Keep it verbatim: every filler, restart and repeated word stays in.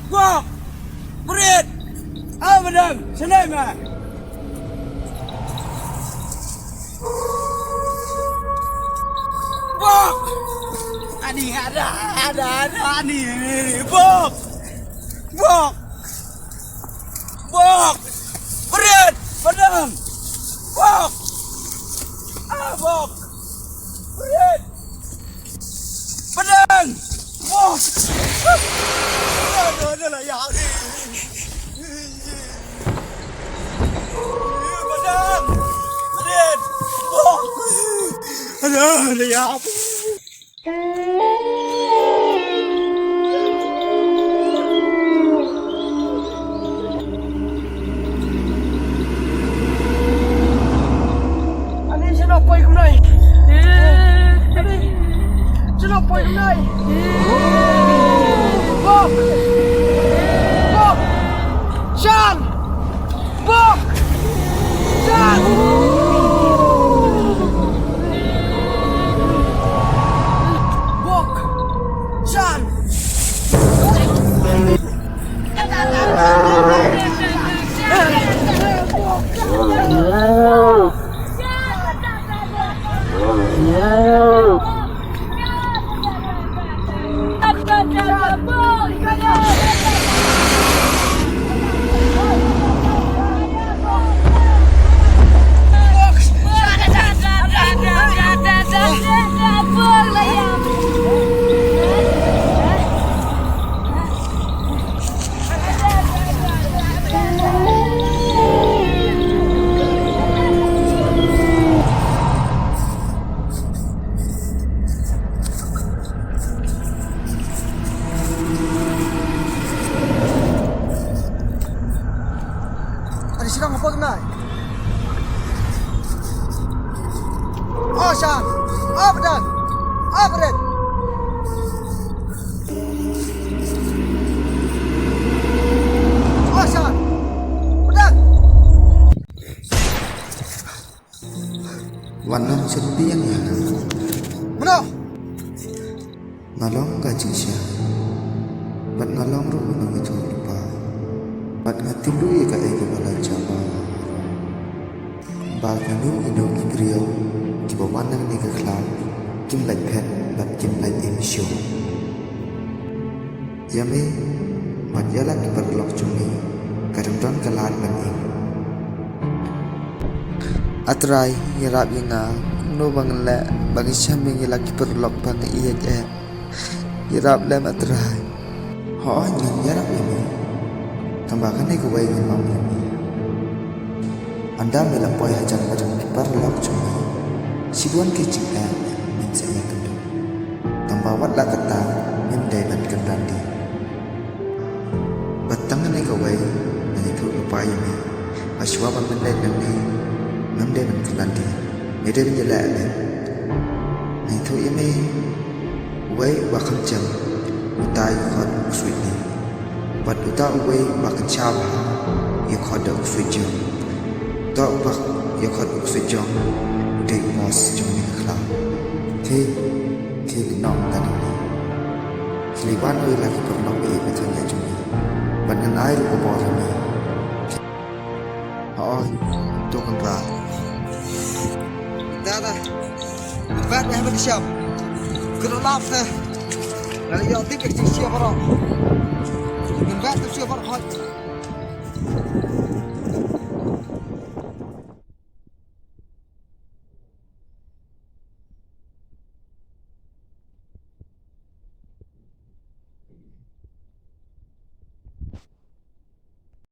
Bok! Brit! Amadam, shalai ma! Bok! Ani ada, ada, ada, ani, ani, ani, bok! Bok! Bok! Brit! Padang! Bok! Ah, bok! Brit! Padang! Bok! Ada, ada lah ya. Padang! Brit! Bok! Ada, ada ya. Ani, sino poi kumnai? Ani, sino poi kumnai? Bok! Bok! Shan! Bok! Shan! Bok! Shan! Ani, sino poi kumnai? Oh, Shan! Oh, Padang! Oh, Brit! Oh, Shan! Padang! Wat nym sheptieng ïa nga. Mano? Nga long ka jingshisha. Bad nga long ruh u nongïathuhlypa. Bad nga tip ruh ïa kaei kaba la jia ba. Ba kano kano ki briew kiba wan na kane ka khlaw kim lait phet bad kim lait im shuh. Ïa me bad ïa la ki paralok jong me ka dang don ka lad ban im. A Trai, ïarap ïa nga, kumno ba ngan leh ba ngan shem ïa la ki paralok ba nga ïeit eh. Ïarap lem, A Trai. Hooid, ngan ïarap ïa me. Tangba kane kawei ngan ong ïa me. Ynda me la poi hajan ba don ki paralok jong me, shibun ki jingeh men sa ïakynduh. Tangba wat la katta, mem dei ban kynran dien. Bad tang kane kawei, ngan ïathuhlypa ïa me. Ba shuwa ba men leit nangne, mem dei ban kynran dien. Me dei ban ïaleh lem. Ngan ïathuh ïa me. Uwei uba kham jem, uta ïakhot u ksuid ne. Bad uta uwei uba kynsha bha, ïakhot da u ksuid jong. Uta uba ïakhot u ksuid jong, u dei u boss jong kane ka khlaw. Te, te leit noh mynta nangne. Khie leit wan ïa la ki paralok ba ïeit ba thikna jong me. Bad ngan ai ruh ka bor ha me. Hooid, to Kynrad. Dada, ngan bat ïa ban shem. Kynrad lap te. Nga la ïoh tip ïa ka jingshisha baroh. Ngan bat te shisha baroh hooid.